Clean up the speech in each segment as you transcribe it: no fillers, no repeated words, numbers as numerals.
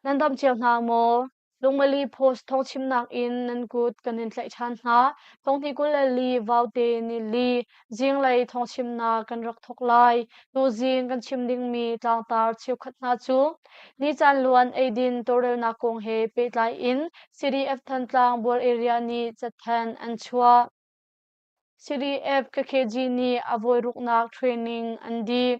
Nan dam cio hna maw? Lungmali Post thawngchimnak in nan kut kan in tlaih ṭhan hna. Thonghnih 24 Vaute ni li zinglei thawngchimnak kan rak thawk lai. Tuzing kan chim dingmi tlangtar cheukhat hna cu ni caan luan eidin tawlrelnak kong he pehtlai in CDF Thantlang Bual Area nih cathanh an chuah. CDF KKG nih a voiruknak training an dih.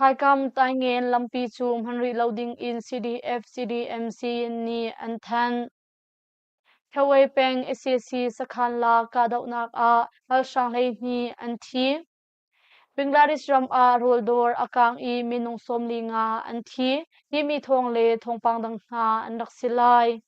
Haikam Taingen lampi cu hman rih lo ding in CDF CDMC nih an thanh. Thawei peng sac sakhan la kahdohnak ah ralhrang 12 an thi. Bangladesh ram ah rawldawr a kaang i minung 45 an thi timi thawng le thawngpang dang hna an rak si lai.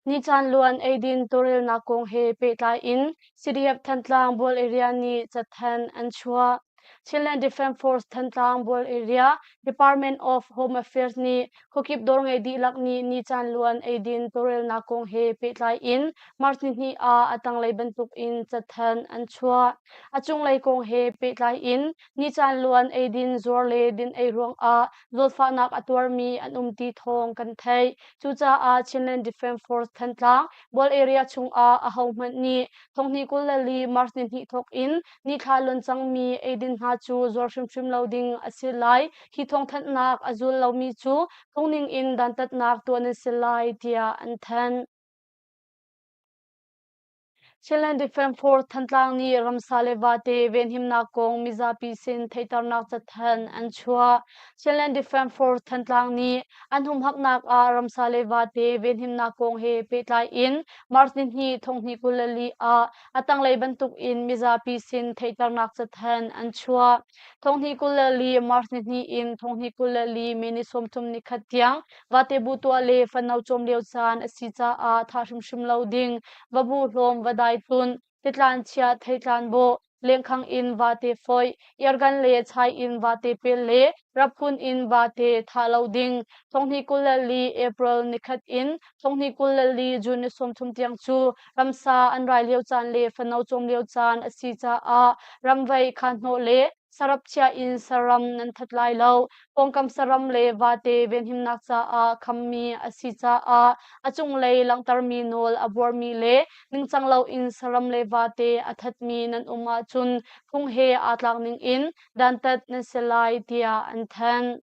Nicaan luan eidin tawlrelnak kong he pehtlai in CDF Thantlang Bual Area nih cathanh an chuah. Chinland Defence Force Thantlang Bual Area Department of Home Affairs nih khuakip dawr ngei dihlak nih nicaan luan eidin tawlrelnak kong he pehtlai in March nihnih ah a tanglei bantuk in cathanh an chuah. A cunglei kong he pehtlai in nicaan luan eidin zuar le din ei ruangah zawtfahnak a tuarmi an um ti thawng kan theih. Cucaah Chinland Defence Force Thantlang Bual area chungah ahohmanh nih thonghnih 24 March nihnih thawk in nithla luan cangmi eidin hna cu zuar hrimhrim lo ding a si lai. Hi thawngthanhnak a zul lomi cu phungning in dantatnak tuah nan si lai tiah an thanh. Chinland Defence Force Thantlang nih ramsa le vate venhimnak kong mizapi sin theihternak cathanh an chuah. Chinland Defence Force Thantlang nih an humhaknak ah ramsa le vate venhimnak kong he pehtlai in March nihnih thonghnih 24 ah a tanglei bantuk in mizapi sin theihternak cathanh an chuah. Thonghnih 24 March nihnih in thonghnih 24 May ni 30 nikhat tiang Vate bu tuah le fano cawm lio caan a si caah thah hrimhrim lo ding, vabu hlawm, va dai tlunh, titlan chiah, theitlan bawh, lengkhang in vate foih, eargun le chai in vate pel le raphun in vate thah lo ding. Thonghnih 24 April nikhat in thonghnih 24 June ni 30 tiang cu ramsa an rai lio caan le fano cawm lio caan a si caah ramvaih khanhnawh le sarap chia in saram nan that lai lo. Pawngkam saram le vate venhimnak caah khammi a si caah a cunglei langhtermi nawl a buarmi le ningcang loin saram le vate a thatmi nan um ahcun phung he aa tlak ningin dantat nan si lai tiah an thanh.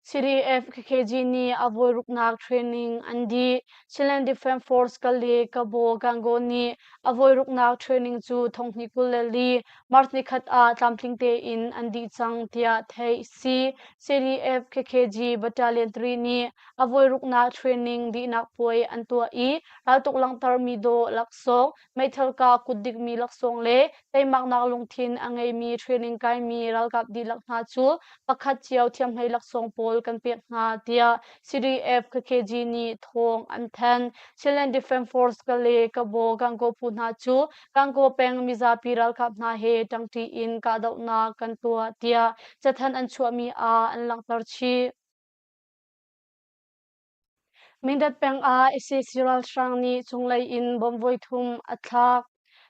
CDF KKG nih a voiruknak training an dih. Chinland Defence Force Kale Kabo Gangaw nih a voiruknak training cu thonghnih 24 March nikhat ah tlamtling tein an dih cang tiah theih si. CDF KKG Battalion 3 nih a voiruknak training dihnak puai an tuah i raltuk langhtermi dawh laksawng meithal kah kutdikmi laksawng le teimaknak lungthin a ngeimi training kaimi ralkap dihlak hna cu pakhat cio thiamhlei laksawng pawl kan pek hna tiah CDF KKG nih thawng an thanh. Chinland Defence Force Kale Kabo Gangaw phu hna cu Gangaw peng mizapi ralkap hna he ṭangṭi in kahdohnak kan tuah tiah cathanh an chuahmi ah an langhter chih. Mindat peng ah sac ralhrang nih cunglei in bomb voithum a thlak.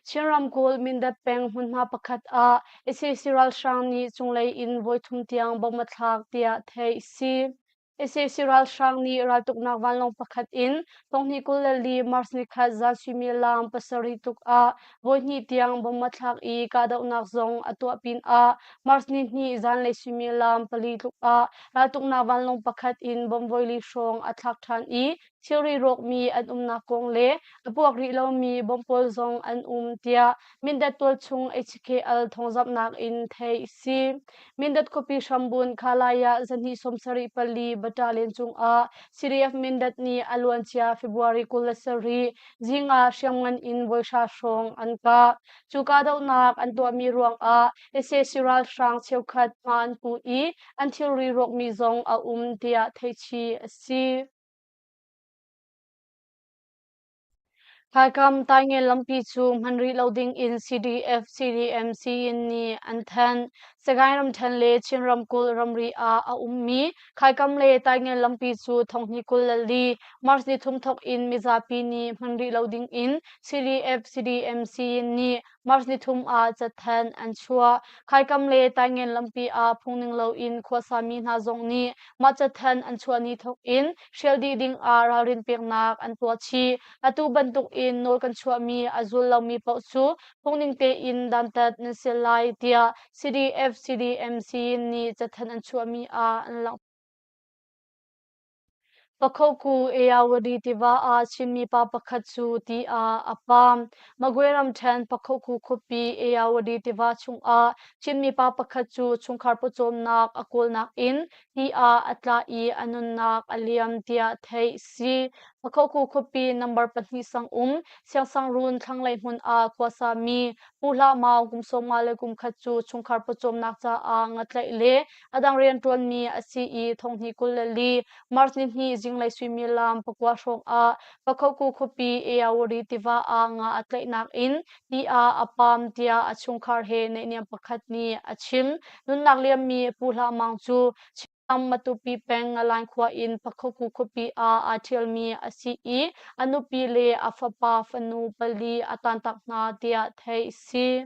Chin ramkulh Mindat peng hmunhma pakhat ah sac ralhrang nih cunglei in voithum tiang bomb a thlak tiah theih a si. Sac ralhrang nih raltuknak vanlawng pakhat in thonghnih 24 March nikhat zan suimilam 7 tuk ah voihnih tiang bomb a thlak i kahdohnak zong a tuah pinah March nihnih zanlei suimilam 4 tluk ah raltuknak vanlawng pakhat in bomb voili hrawng a thlak ṭhan i thilri rawkmi an umnak kong le a puak rih lomi bomb pawl zong an um tiah Mindat tualchung HKL thawngzamhnak in theih a si. Mindat khuapi hrambun Khalaya zahnih 74 battalion cungah CDF Mindat nih a luancia February 27 zing ah hriamngan in voihra hrawng an kah. Cu kahdohnak an tuahmi ruangah sac ralhrang cheukhat hma an pu i an thilri rawkmi zong a um tiah theihchih a si. Phaikam Taingen lampi cu hman rih lo ding in CDF CDM Siyin nih an thanh. Sagaing ramṭhen le Chin ramkulh ramri ah a ummi Khaikam le Taingen lampi cu thonghnih 24 March nithum thawk in mizapi nih hman rih lo ding in CDF CDM Siyin nih March nithum ah cathanh an chuah. Khaikam le Taingen lampi ah phungning loin khuasami hna zong nih mah cathanh an chuah ni thawk in hrial dih ding ah ralrin peknak an tuah chih. Atu bantuk in nawl kan chuahmi a zul lomi paoh cu phungning tein dantat nan si lai tiah CDF CDMC nih cathanh an chuahmi ah an langhter. Pakhoku Ayeyarwady tiva ah Chinmi pa pakhat cu ti ah a pam. Magwe ramṭhen Pakhoku khuapi Ayeyarwady tiva chungah Chinmi pa pakhat cu chungkhar pawcawmnak a kawlnak in ti ah a tla i a nunnak a liam tiah theih si. Pakhoku khuapi number pahnih sang um Siangsangrun thlanglei hmun ah khuasami Pu Hlah Maung kum 51 cu chungkhar pawcawmnak caah ngatlaih le a dang rianṭuanmi a si i thonghnih 24 March nihnih zinglei suimilam pakua hrawng ah Pakhoku khuapi Ayeyarwady tiva ah nga a tlaihnak in ti ah a pam tiah a chungkhar he naihniam pakhat nih a chim. Nunnak liammi Pu Hlah Mang cu Chinram Matupi peng Ngalain khua in Pakhoku khuapi ah aa ṭhialmi a si i a nupi le a fapa fanu pali a tantak hna tiah theih a si.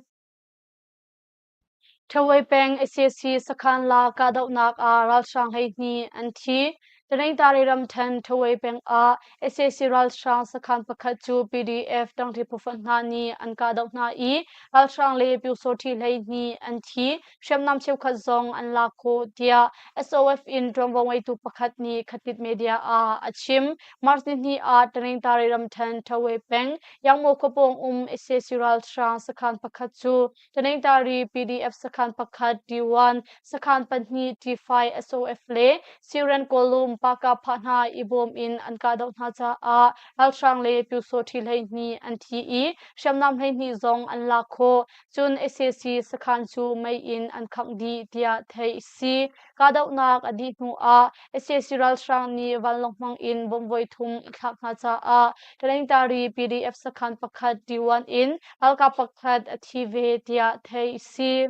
Ṭhawei peng sac sakhan la kahdohnak ah ralhrang 12 an thi. Taningtari ramṭhen Ṭhawei peng ah sac ralhrang sakhan pakhat cu PDF ṭangṭi phufonh hna nih an kahdoh hna i ralhrang le pyusawṭhi 12 an thi. Hriamnam cheukhat zong an lak khawh tiah SOF in ṭuanvo ngeitu pakhat nih Khatit Media ah a chim. March nihnih ah Taningtari ramṭhen Ṭhawei peng Yangmaw khuapawng um sac ralhrang sakhan pakhat cu Taningtari PDF sakhan pakhat T1, sakhan pahnih T5 SOF le Syrian Kawlum Paka-pha hna i bawm in an kahdoh hna caah ralhrang le pyusawṭhi 12 an thi i hriamnam 12 zong an lak khawh. Cun sac sakhan cu mei in an khangh dih tiah theih a si. Kahdohnak a dih hnu ah sac ralhrang nih vanlawng hmang in bomb voithum a thlak hna caah Taningtari PDF sakhan pakhat T1 in ralkap pakhat a thi ve tiah theih a si.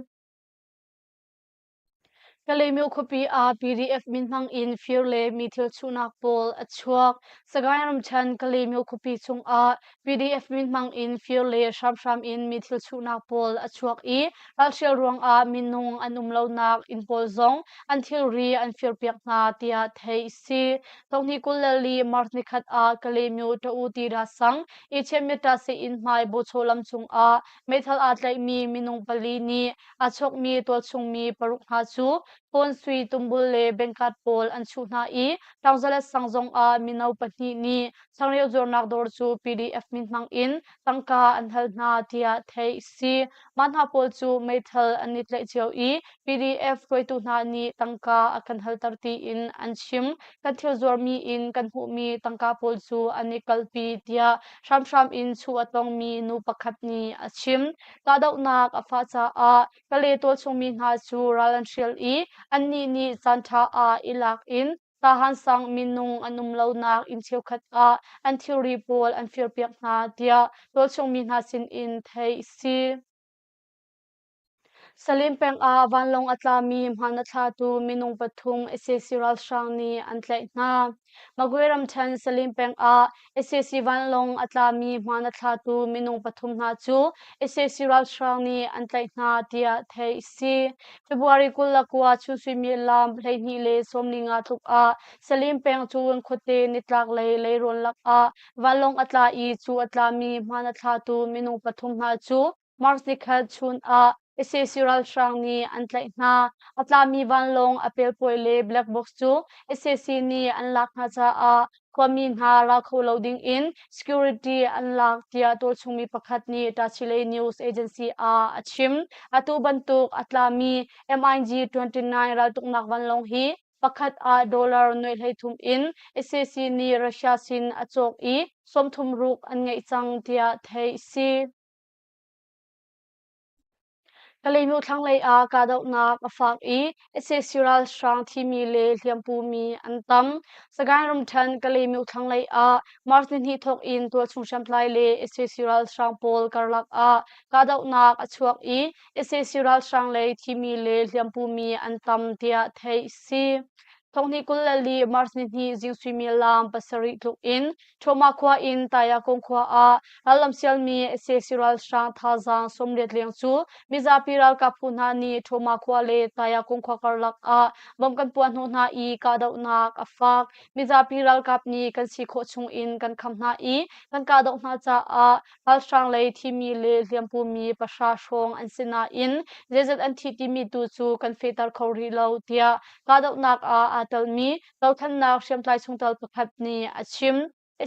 Kalaymyo khuapi ah PDF min hmang in fir le mi thil chuhnak pawl a chuak. Sagaing ramṭhen Kalaymyo khuapi chungah PDF min hmang in fir le hramhram in mi thil chuhnak pawl a chuak i ralhrial ruangah minung an um lonak inn pawl zong an thilri an firpiak hna tiah theih a si. Thonghnih 24 March nikhat ah Kalaymyo Ta-U Tira sang Ichemita seh-inn hmai Bochaw lam cungah meithal aa tlaihmi minung pali nih a chawkmi tualchungmi paruk hna cu phone sui tumbul le bank card pawl an chuh hna i Taungzalet sang zongah mino pahnih nih changreu zuarnak dawr cu PDF min hmang in tangka an hal hna tiah theih a si. Mah hna pawl cu meithal an i tlaih cio i PDF hruaitu hna nih tangka a kan halter tiin an chim. Kan thil zuarmi in kan hmuhmi tangka pawl cu an i kalpi tiah hramhram in chuh a tongmi nu pakhat nih a chim. Kahdohnak a fah caah Kale tualchungmi hna cu ral an hrial i annih nih caanṭha ah i lak in Tahan sang minung an um lonak inn cheukhat ah an thilri pawl an firpiak hna tiah tualchungmi hna sinin theih a si. Salim peng ah vanlawng a tlami hmaan a thlatu minung pathum sac ralhrang nih an tlaih hna. Magwe ramṭhen Salim peng ah sac vanlawng a tlami hmaan a thlatu minung pathum hna cu sac ralhrang nih an tlaih hna tiah theih a si. February 29 chun suimilam 12:45 tluk ah Salim peng Cuun khuate nitlak lei leirawn lakah vanlawng a tla i cu a tlami hmaan a thlatu minung pathum hna cu March nikhat chun ah sac ralhrang nih an tlaih hna. A tlami vanlawng a pelpawi le black box cu sac nih an lak hna caah khuami hna ra kho lo ding in security an lak tiah tualchungmi pakhat nih Tachileik News Agency ah a chim. Atu bantuk a tlami MiG-29 raltuknak vanlawng hi pakhat ah dollar nuai 33 in sac nih Russia sin a cawk i 30 ruk an ngeih cang tiah theih a si. Kalaymyo thlanglei ah kahdohnak a fak i sac ralhrang thimi le hliampumi an tam. Sagaing ramṭhen Kalaymyo thlanglei ah March nihnih thawk in tualchung hriamtlai le sac ralhrang pawl karlak ah kahdohnak a chuak i sac ralhrang lei thimi le hliampumi an tam tiah theih a si. Thonghnih 24 March nihnih zing suimilam 7 tluk in Ṭhawma khua in Tayakung khua ah rallam sialmi sac ralhrang thazaang 80 leng cu mizapi ralkap phu hna nih Ṭhawma khua le Tayakung khua karlak ah bomb kan puah hnawh hna i kahdohnak a fak. Mizapi ralkap nih kan si khawh chung in kan kham hna i kan kahdoh hna caah ralhrang lei thimi le hliampumi 10 hrawng an si nain zeizat an thih timi tu cu kan fehter kho rih lo tiah kahdohnak ah aa telmi dothlennak hriamtlai chungtel pakhat nih a chim.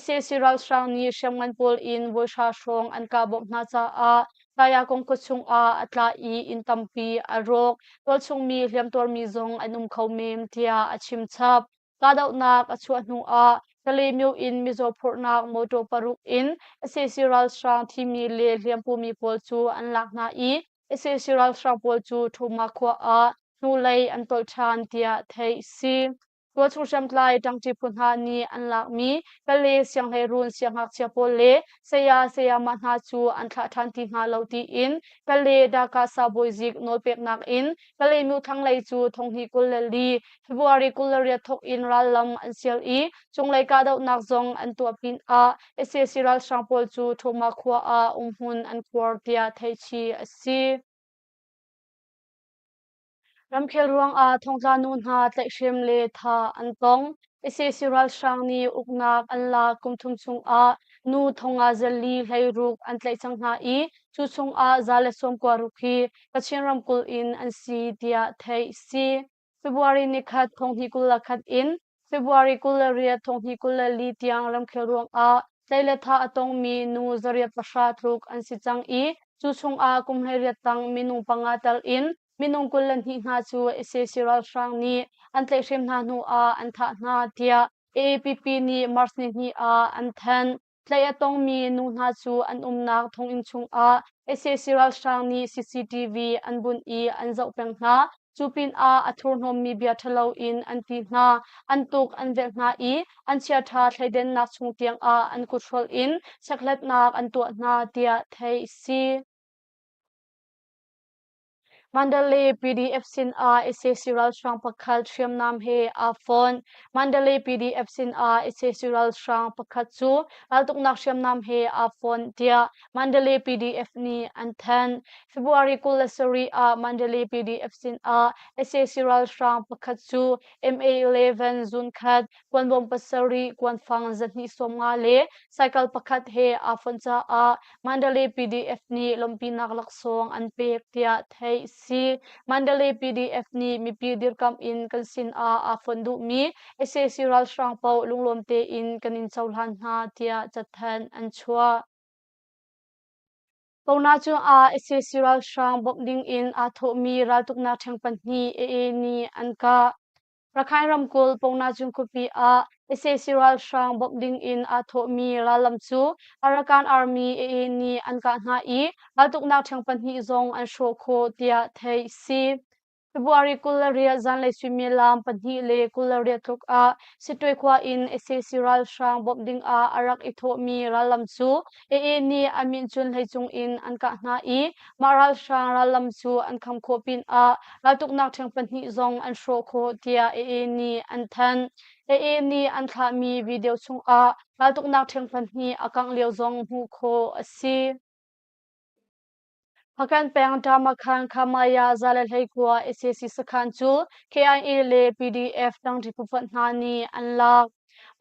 Sac ralhrang nih hriamngan pawl in voi hra hrawng an kah bawmh hna caah Tayakung khua chungah a tla i inn tampi a rawk. Tualchungmi hliamtuarmi zong an um kho men tiah a chim chap. Kahdohnak a chuah hnu ah Kalaymyo in mizaw phurhnak motor paruk in sac ralhrang thimi le hliampumi pawl cu an lak hna i sac ralhrang pawl cu Ṭhuma khua ah hnulei an tolh ṭhan tiah theih si. Tualchung hriamtlai ṭangṭi phu hna nih an lakmi Kale sianghleiruun siangngakchia pawl le saya sayamah hna cu an thlah ṭhan ti hna lo tiin Kale Daka Sabawizik nawlpeknak in Kalaymyo thlanglei cu thonghnih 24 February 28 thawk in rallam an sial i cunglei kahdohnak zong an tuah pinah sac ralhrang pawl cu Ṭhawma khua ah umhmun an khuar tiah theihchih a si. Ramkhel ruangah thongtla nu hna tlaihhrem le thah an tong. Sac ralhrang nih uknak an lak kum thum chungah nu thonga zali 16 an tlaih cang hna i cu chungah 196 hi Kachin ramkulh in an si tiah theih si. February nikhat thonghnih 21 in February 28 thonghnih 24 tiang ramkhel ruangah tlai le thah a tongmi nu 810 tluk an si cang i cu chungah kum 18 tang minung panga tel in minung 22 hna cu sac ralhrang nih an tlaihhrem hna hnu ah an thah hna tiah AAPP nih March nihnih ah an thanh. Tlaih a tongmi nu hna cu an umnak thonginn chungah sac ralhrang nih CCTV an bunh i an zoh peng hna. Cu pinah a thurhnawmmi bia ṭhalo in an ti hna, an tuk an velh hna i an chiaṭha thleidennak chung tiangah an kuthrolh in chekhlatnak an tuah hna tiah theih a si. Mandalay PDF sin ah sac ralhrang pakhat hriamnam he aa fonh. Mandalay PDF sin ah sac ralhrang pakhat cu raltuknak hriamnam he aa fonh tiah Mandalay PDF nih an thanh. February 27 ah Mandalay PDF sin ah sac ralhrang pakhat cu MA11 zun khat kuanbawm 7, kuanfang 250 le cycle pakhat he aa fonh caah Mandalay PDF nih lawmhpinak laksawng an pek tiah theih si. Mandalay PDF nih mipi dirkamh in kan sin ah aa fonh duhmi sac ralhrang paoh lunglawm tein kan in cohlan hna tiah cathanh an chuah. Pona cungah sac ralhrang bawmh ding in aa thawhmi raltuknak ṭheng pahnih AA nih an kah. Rakhine ramkulh Pongnajung khuapi ah sac ralhrang bawmh ding in aa thawhmi rallam cu Arakan Army AA nih an kah hna i raltuknak ṭheng pahnih zong an hrawh khawh tiah theih a si. February 28 zanlei suimilam 2:28 tluk ah Sittwe khua in sac ralhrang bawmh ding ah a rak i thawhmi rallam cu AA nih a min cun hleicung in an kah hna i mah ralhrang rallam cu an kham khawh pinah raltuknak ṭheng pahnih zong an hrawh khawh tiah AA nih an thanh. AA nih an thlahmi video chungah raltuknak ṭheng pahnih a kangh lio zong hmuh khawh a si. Hpakant peng Tamakhan Khamaya 119 sac sakhan cu KIA le PDF tangṭi phufonh hna nih an lak.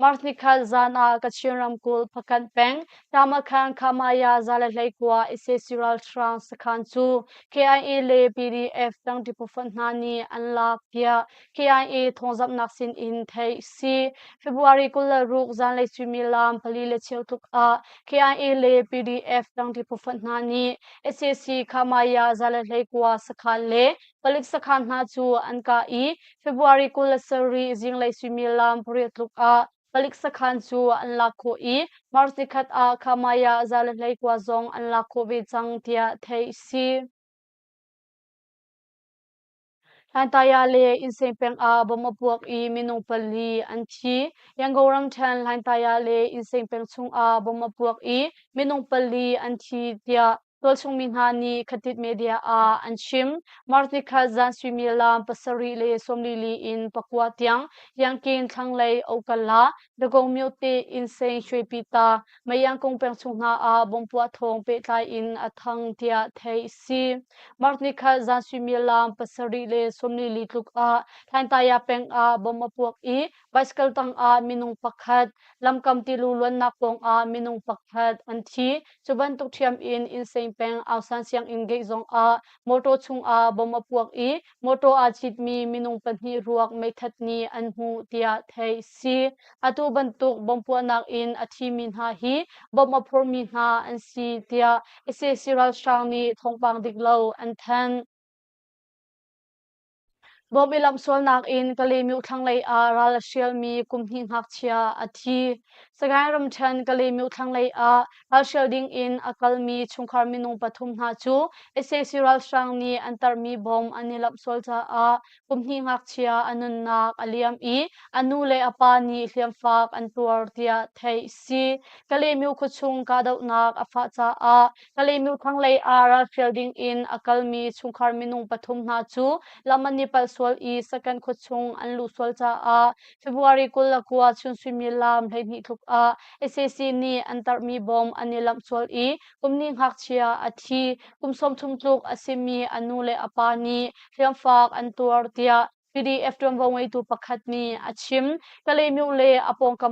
March nikhat zan ah Kachin ramkulh Hpakant peng Tamakhan Khamaya 119 sac ralhrang sakhan cu KIA le PDF tangṭi phufonh hna nih an lak tiah KIA thawngzamhnak sin in theih a si. February 26 zanlei suimilam 4:15 tluk ah KIA le PDF tangṭi phufonh hna nih sac Khamaya 119 sakhan le palik sakhan hna cu an kah i February 27 zinglei suimilam 8 tluk ah palik sakhan cu an lak khawh i March nikhat ah Khamaya 119 zong an lak khawh ve cang tiah theih a si. Hlaintaya le Insein peng ah bomb a puak i minung pali an thi. Yangon ramṭhen Hlaintaya le Insein peng chungah bomb a puak i minung pali an thi tiah. Tualchung mi hna nih Khatit Media ah an chim. March nikhat zan suimilam 7:44 in 9 tiang Yankin thlanglei Okala, Dagong myote Insein Shwepita, Mayangkung peng chung hna ah bomb puah thawng pehtlai in a thang tiah theih a si. March nikhat zan suimilam 7:44 tluk ah Hlaintaya peng ah bomb a puak i bicycle tang ah minung pakhat, lamkam tilu luannak pawng ah minung pakhat an thi. Cu bantuk ṭhiam in Insein peng Aungsan sianginn gate zong ah motor chung ah bomb a puak i motor aa citmi minung pahnih ruak meithat nih an hmuh tiah theih a si. Atu bantuk bomb puahnak in a thimi hna hi bomb a phormi hna an si tiah sac ralhrang nih thawngpang dik lo an thanh. Bawm i lamhsualnak in Kalaymyo thlanglei ah ral a hrialmi kum hnih ngakchia a thi. Sagaing ramṭhen Kalaymyo thlanglei ah ralhrial ding in a kalmi chungkhar minung pathum hna cu sac ralhrang nih an tarhmi bom an i lamhsual caah kum hnih ngakchia a nunnak a liam i a nu le a pa nih hliamfak an tuar tiah theih a si. Kalaymyo khuachung kahdohnak a fah caah Kalaymyo thlanglei ah ralhrial ding in a kalmi chungkhar minung pathum hna cu lam an i palh sual i Sakhan khuachung an luh sual caah February 29 chun suimilam 12 tluk ah sac nih an tarhmi bom an i lamh sual i kum nih ngakchia a thi. Kum 30 tluk a simi a nu le a pa nih hliamfak an tuar tiah PDF ṭuanvo ngeitu pakhat nih a chim. Kalaymyo le a pawngkam.